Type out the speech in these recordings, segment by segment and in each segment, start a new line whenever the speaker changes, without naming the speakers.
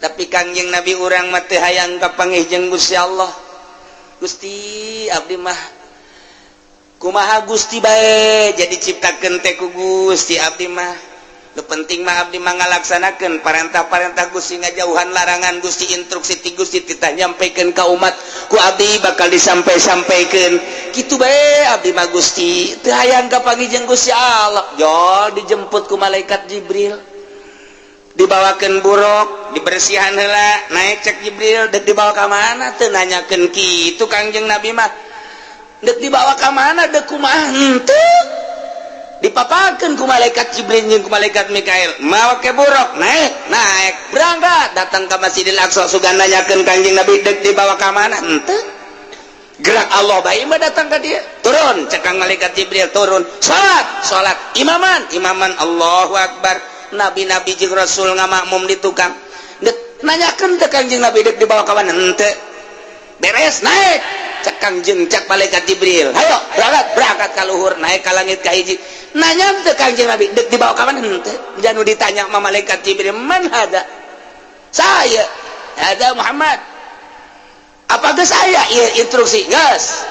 Tapi Kangjeng Nabi, urang mah teu hayang kapanggih jeung Gusti Allah. Gusti, abdi mah kumaha Gusti bae, jadi ciptakeun teh ku Gusti. Abdi mah nu penting mah abdi mah ngalaksanakeun parentah-parentah Gusti, ngajauhan larangan Gusti, instruksi ti Gusti titah nyampaikan ka umat, ku abdi bakal disampai-sampaikan. Kitu bae abdi mah, Gusti, teu hayang kapanggih jeung Gusti Allah. Jol dijemput ku malaikat Jibril, dibawakan buruk, dibersihan heula, naik. Cek Jibril, "Dek dibawa ka mana?" Teu nanyakeun kitu Kangjeng Nabi mah. Dek dibawa ka mana, dek kumaha, henteu. Dipapakeun ku malaikat Jibril jeung ku malaikat Mikail, mawa ke buruk, naik, naik, berangkat, datang ke Masjidil Aqsa. Sugan nanyakeun Kangjeng Nabi dek dibawa ka mana, henteu. Gerak Allah bae mah datang ka dia. "Turun," cek Kang malaikat Jibril. Turun, salat, salat, imaman, imaman, Allahu Akbar. Nabi-nabi jeung Rasul ngamakmum di tukang. Dek nanyakeun teh Kangjeng Nabi dek dibawa ka mana, henteu. Beres, naik. Cek Kangjeng, cek malaikat Jibril, "Hayo berangkat." Berangkat ka luhur, naik ka langit ka hiji. Nanya teh Kangjeng Nabi dek dibawa ka mana, henteu. Janu ditanya sama malaikat Jibril, "Man hada?" "Saya ada Muhammad." "Apa geus aya ieu instruksi?" "Geus."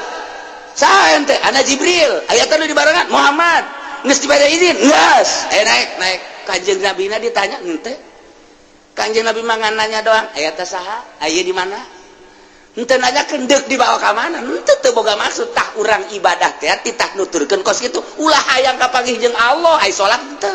"Saya ente?" "Ana Jibril." "Aya teh nu dibarengan?" "Muhammad." "Geus dibere izin?" "Geus." Eh, naik, naik. Kanjeng Nabi na ditanya henteu. Kanjeng Nabi mah nanya doang, "Aya teh saha? Aya di mana?" Henteu nanyakeun deuk dibawa ka mana, henteu, teu boga maksud. Tah, urang ibadah teh titah nuturkeun kos kitu, ulah hayang kapanggih jeung Allah ai salat henteu.